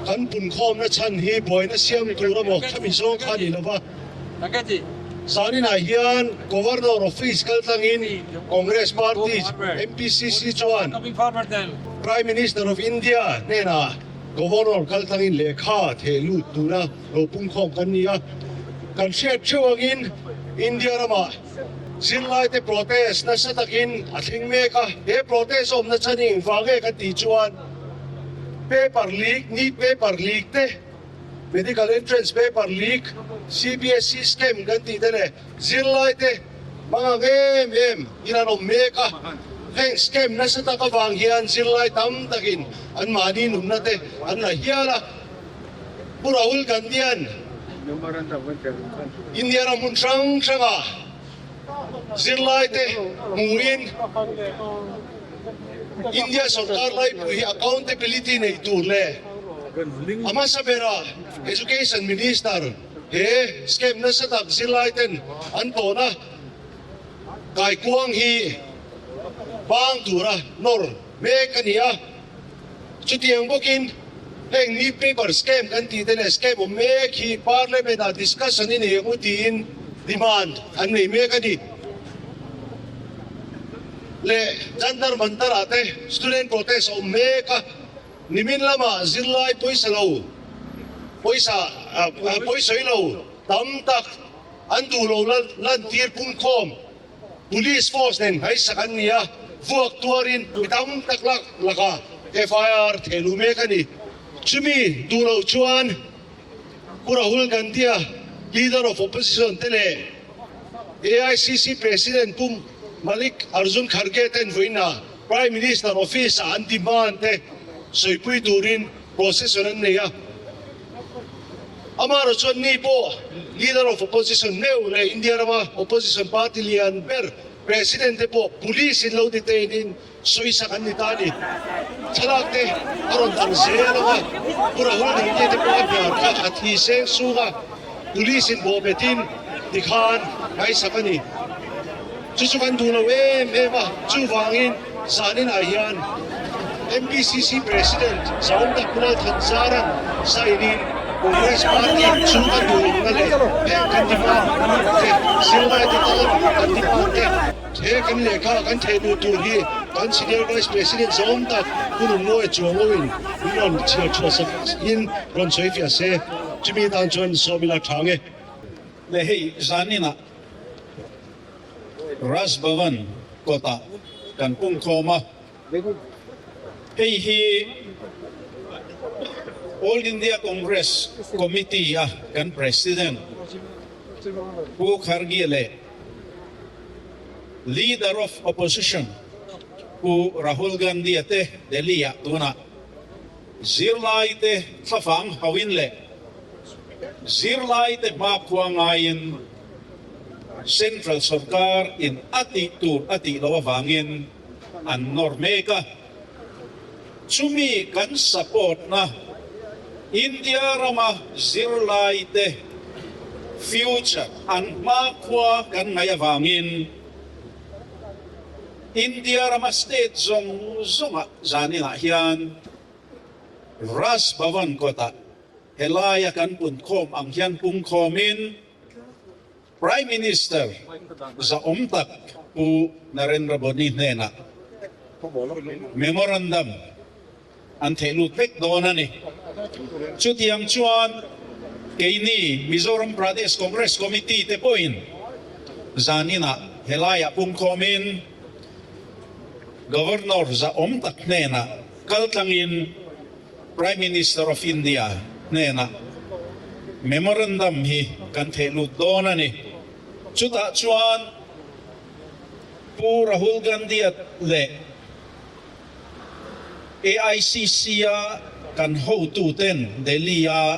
Kan punkhawmna chhan hi buaina siam tur emaw khami zawng kha a ni lova. Zaninah hian Governor Office kaltlangin Congress Party MPCC chuan Prime Minister of India hnenah Governor kaltlangin lehkha theh lut tura lo pungkhawm kan ni a. Kan hriat theuh angin India ramah zirlaite protest nasa takin a thleng mek a. He protest awmna chhan hi engvang nge kan tih chuan paper leak, NEET paper leak te, Medical entrance paper leak, CBSE scam kan tih te leh zirlai te hmang ang em em in an awm mek a. Heng scam nasa tak avang hian zirlai tam takin an mahni nunna te an la hial a. Pu Rahul Gandhi-a'n India ram hmun hrang hrangah zirlai te hmuin India sorkar laipui hi accountability nei tur leh a hmasa bera Education Minister he scam nasa tak zirlai ten an tawna kaikuang hi bang tura nawr mek a ni a. Chutiang bawkin heng NEET paper scam kan tih te leh scam awm mek hi Parliament ah discussion i nei ang u tiin demand an nei mek a ni. Leh Jantar Mantar ah te student protest a awm mek a, nimin lamah zirlai pawisa lo pawisa pawisawi lo tam tak an duh lo lantir pumkhawm. Police force nen hmaisak an ni a, vuak tuarin mi tam tak lak lakah FIR theh luh mek a ni. Chumi duh loh chuan Pu Rahul Gandhi-a Leader of Opposition te leh AICC President Pu Malik Arjun Kharge ten vawiinah Prime Minister Office-ah an demand te sawipui turin procession an nei a. Amaherawh chuan ni pawh Leader of Opposition meuh leh India rama Opposition party lian ber President te pawh Police in lo detain in sawisak an ni ta a ni. Thlalak te a rawn dang zel ang a, Pu Rahul Gandhi te pawh a hniar kha a thi seng sung a, Police in bawhbet in tikhan ngaihsak a ni. Chu chu kan duh lo em em a, chuvangin zaninah hian MPCC President Zaum Dakunal Thanzaran sign-in Congress Party chu kan duh lohna leh heng kan demand te, zirlaite tan kan demand te, he kan lehkha kan theh duh tur hi kan Senior Vice President Zaum Tak Hunungnawia Chuangoin min rawn chhiar chhuah sak in rawn sawi fiah se, chumi tan chuan sawmila tha nge. Le hei zaninah Raj Bhavan kawtah kan pungkhawm a, hei hi All India Congress Committee a kan President Pu Kharge leh Leader of Opposition Pu Rahul Gandhi-a te Delhi-ah tunah zirlaite thlafang hauhin leh zirlaite hmakhua ngaiin Central sorkar in a tih tur a tih loh avangin an nawr mek a. Chumi kan support na India rama zirlai te future an hmakhua kan ngaih avangin India rama state zawng zawngah zaninah hian Raj Bhavan kawtah Helaia kan punkhawm ang hian pungkhawmin Prime Minister zahawm tak Pu Narendra Modi hnenah Memorandum an theh lut vek dawn a ni. Chutiang chuan keini Mizoram Pradesh Congress Committee te pawhin zaninah helaiah pungkhawmin Governor zahawm tak hnenah kaltlangin Prime Minister of India hnenah memorandum hi kan theh lut dawn a ni. Chutah chuan Pu Rahul Gandhi-a leh AICC-a kan hotuten Delhi-a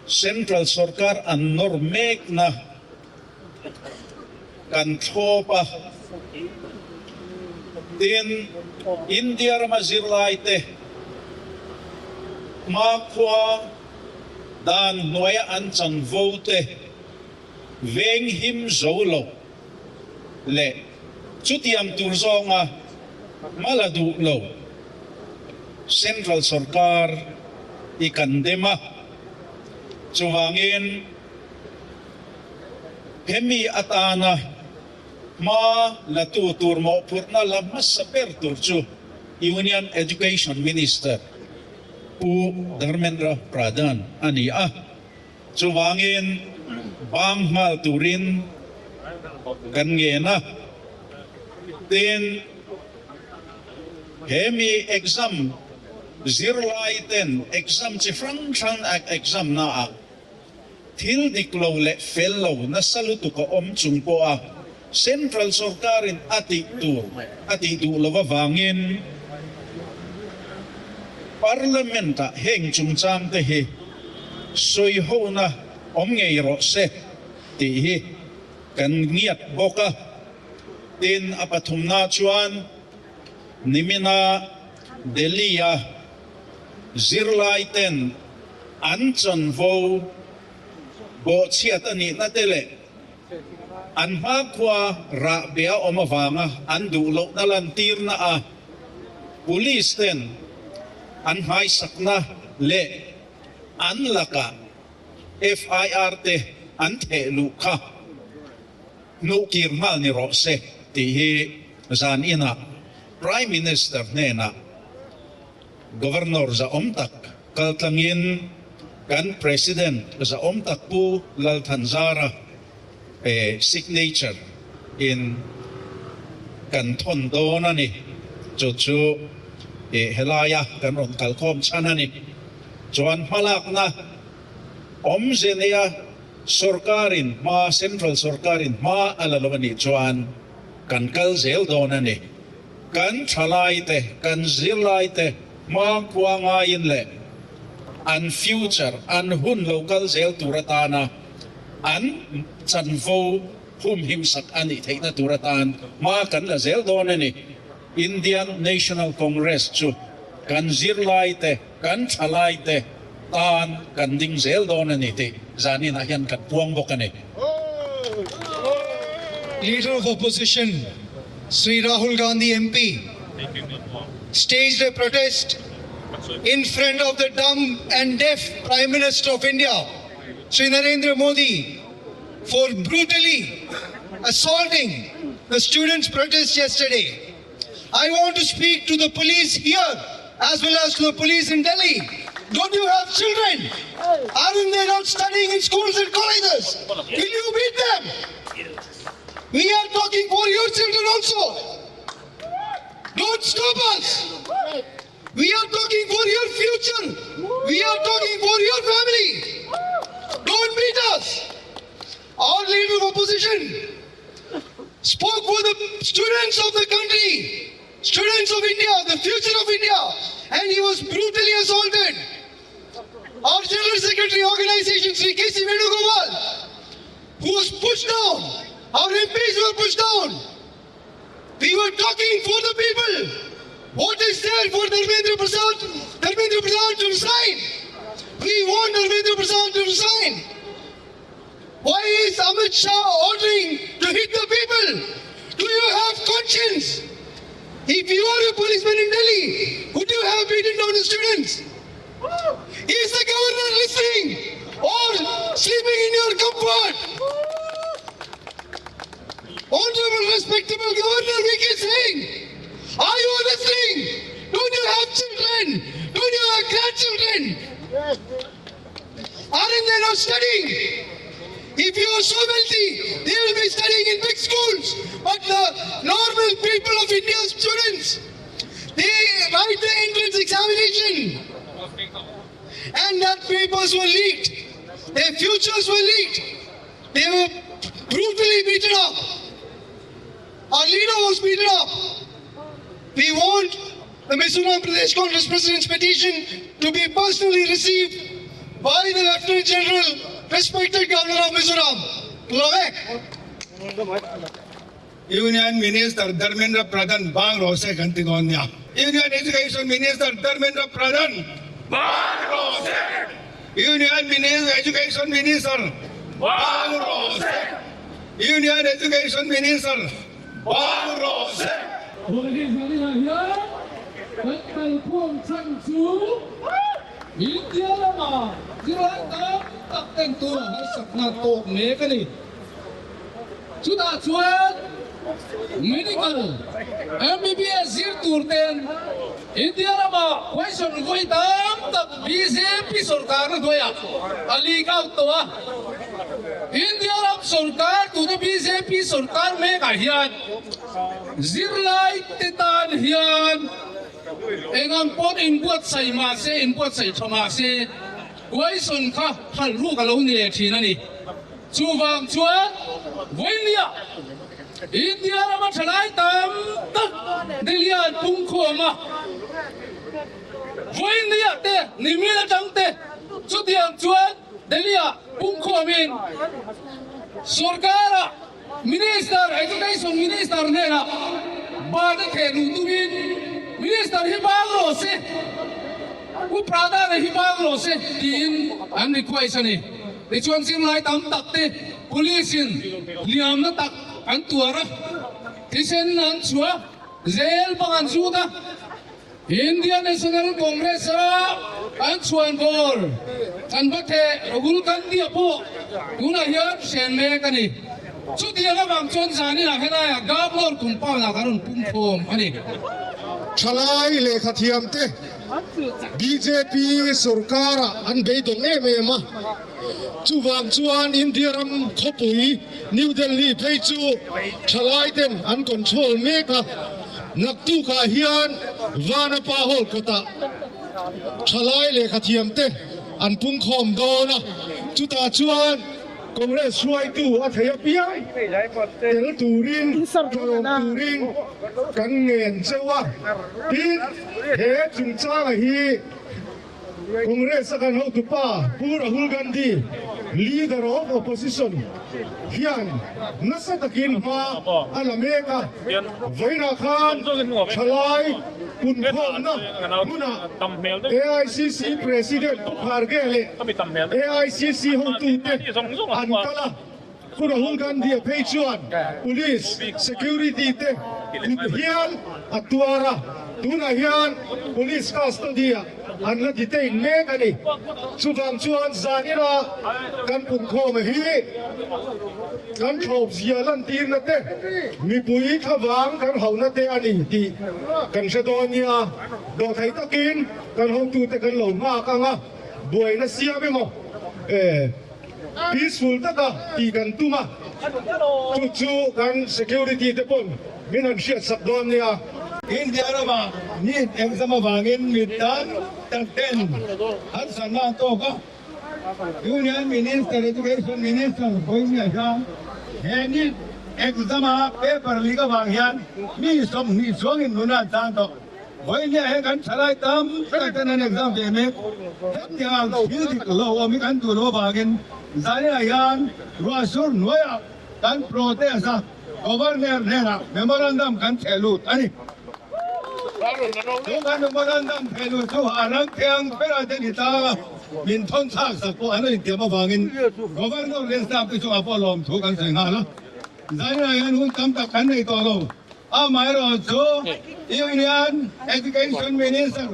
Central sorkar an nawr mekna kan thlawp a. Tin, India rama zirlaite hmakhua dan hnuaia an chanvo te veng him zo lo leh chutiang tur zawnga hma la duh lo Central sorkar. i kan dem a. Chuvangin hemi atana hma la tu tur mawhphurhna la hmasa ber tur chu Union Education Minister Pu Dharmendra Pradhan a ni a. Chuvangin bang nghal turin kan ngen a. Tin, he mi exam zirlai ten exam chi hrang hrang exam naah thil dik lo leh fel lo nasa lutuk a awm chung pawha Central sorkarin a tih tur a tih duh lo avangin Parliament-ah heng chungchang te hi sawihona awm ngei rawh se tih hi kan ngiat bawk a. Tin, a pathumna chuan nimina Delhi-a zirlaiten an chanvo bawhchhiat a nihna te leh an hmakhua rahbeh a awm avanga an duh lohna lantirna a police ten an hmaisakna leh an lakah FIR te an theh luh kha hnuh kir nghal ni rawh se tih hi zan inah Prime Minister hnenah Governor zahawm tak kaltlangin kan President zahawm tak Pu Lal Thanzara signature in kan thawn dawn a ni. Chu chu helaia kan rawn kalkhawm chhan a ni. Chuan hmalakna awmze nia sorkarin hma, Central sorkarin hma a la lo a nih chuan kan kal zel dawn a ni. Kan thalaite, kan zirlaite hmakhua ngaiin leh an future, an hun lo kal zel tur atana an chanvo humhimsak a nih theihna tur atan hma kan la zel dawn a ni. Indian National Congress chu kan zirlaite, kan thalaite tan kan ding zel dawn a ni tih zaninah hian kan puang bawk a ni. Leader of Opposition Sri Rahul Gandhi MP staged a protest in front of the dumb and deaf Prime Minister of India, Sri Narendra Modi, for brutally assaulting the students' protest yesterday. I want to speak to the police here as well as to the police in Delhi. Don't you have children? Aren't they not studying in schools and colleges? Will you beat them? We are talking for your children also. Don't stop us. We are talking for your future. We are talking for your family. Don't beat us. Our leader of opposition spoke for the students of the country, students of India, the future of India, and he was brutally assaulted. Our General Secretary Organization, Sri K.C. Venugopal, who was pushed down. Our MPs were pushed down. We were talking for the people. What is there for Dharmendra Prasad, Dharmendra Pradhan to resign? We want Dharmendra Pradhan to resign. Why is Amit Shah ordering to hit the people? Do you have conscience? If you are a policeman in Delhi, would you have beaten down the students? Is the governor listening or sleeping in your comfort? Honorable, respectable Governor V.K. Singh, are you listening? Don't you have children? Don't you have grandchildren? Aren't they not studying? If you are so wealthy, they will be studying in big schools. But the normal people of India, students, they write the entrance examination. And that papers were leaked. Their futures were leaked. They were brutally beaten up. Our leader was beaten up. We want the Mizoram Pradesh Congress President's petition to be personally received by the Lieutenant General, respected Governor of Mizoram. Lovek. Union Minister Dharmendra Pradhan bang rawh se kan ti dawn nia. Union Education Minister Dharmendra Pradhan bang rawh se. Union Minister Education Minister bang rawh se. Union Education Minister bang rawh se. Vawiin zaninah hian kan kalkhawm chhan chu. India lama zirlai tam tak ten tuna harsatna tawk mek a ni. Chutah chuan Medical, MBBS zir tur ten India lama question vawi tam tak bjp sorkarna hnuaiah a leak out tawh a. India ram sorkar tuna bjp sorkar mekah hian zirlai te tan hian Eng ang pawn inbuatsaih mah se, inbuatsaih tha mah se, question kha hal ruk a lo ni leh thin a ni. Chuvang chuan vawinia India rama thalai tam tak Delhi an pungkhawm a, vawinia te nimin atang te chutiang chuan Delhi ah pungkhawmin sorkara Minister, Education Minister hnenah bana theh luh tumin Minister hi bang rawh se, Pu Pradhan-a hi bang rawh se tiin an request a ni. Tichuan zirlai tam tak te Police in hliamna tak an tuar a, thisen an chhuah zel bang an zut a. India National Congress a an chhuan ball kan va theh Rahul Gandhi a pawh tunah hian hren mek a ni. Chutiang avang chuan zaninah helaiah Governor compound ah kan rawn pum khawm a ni. Thalai lehkhathiamte bjp sorkarah an beidawng em em a, chuvang chuan India ram khawpui New Delhi phei chu thalaiten an control mek a. Naktukah hian Vanapa Hall kawtah thalai lehkhathiamte an pungkhawm dawn a, chutah chuan Congress hruaitu a thei apiang tel turin tlawm turin kan ngen cheu a, tin he chungchanga hi Congress a kan hotupa Pu Rahul Gandhi, Leader of Opposition hian nasa takin hma a la mek a, vawiinah khan thalai punkhawmna hmunah AICC President Pu Kharge leh AICC hotute an kal a. Pu Rahul Gandhi-a phei chuan Police security te kut hial a tuar a, tunah hian Police custody-ah an la detain mek a ni. Chuvang chuan zanina kan punkhawm hi kan thlawp zia lantirna te, mipui thlavang kan hauhna te a ni tih kan hre dawn nia. Dawhthei takin kan hotute kan lo nghak ang a, buaina siam emaw eh. Peaceful taka tih kan tum a, chu chu kan security te pawn min han hriat sak dawn nia. India ramah NEET exam avangin mi tam tak ten harsatna an tawk a, Union Minister Education Minister Pawimia hian he NEET exam a paper leak avang hian mi 20 chuangin nuna an tan tawh. Vawinia he kan thalai tam tak ten an exam ve mek. Hetiang thil dik lo awm hi kan duh loh avangin zaninah hian ruahsur hnuaiah kan protest a, Governor hnenah memorandum kan theh lut a ni. Chu kan memorandum theh lut chu a rang thiang berah te ni tlang a, min thawn thlak sak pawh an lo intiam avangin Governor leh staff te chungah pawh lawmthu kan sawi nghal a. Zaninah hian hun tam tak kan nei tawh lo. Amaherawh chu Union Education Minister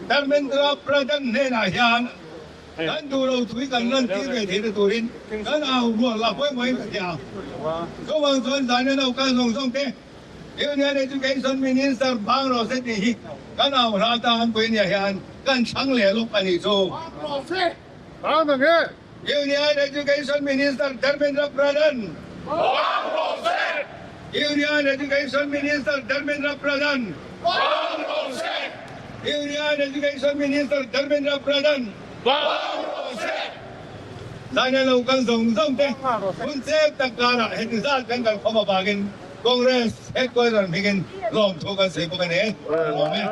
Dharmendra Pradhan hnenah hian kan duh lo thui kan lantir ve theihna turin kan au rual a pawimawhin ka ti a. Chuvang chuan zan a naukan zawng zawng te Union Education Minister bang rawh se tih hi kan au hla ta an pui nia hian kan chhang leh lawk a nih chu. Union Education Minister Dharmendra Pradhan. Union Education Minister Dharmendra Pradhan. Union Education Minister Dharmendra Pradhan. Zaina lo kal zawng zawng te hun chep tak karah heti zat kan kal khawm avangin Congress headquarter hmingin lawmthu kan sawi bawk a ni. Lawm e.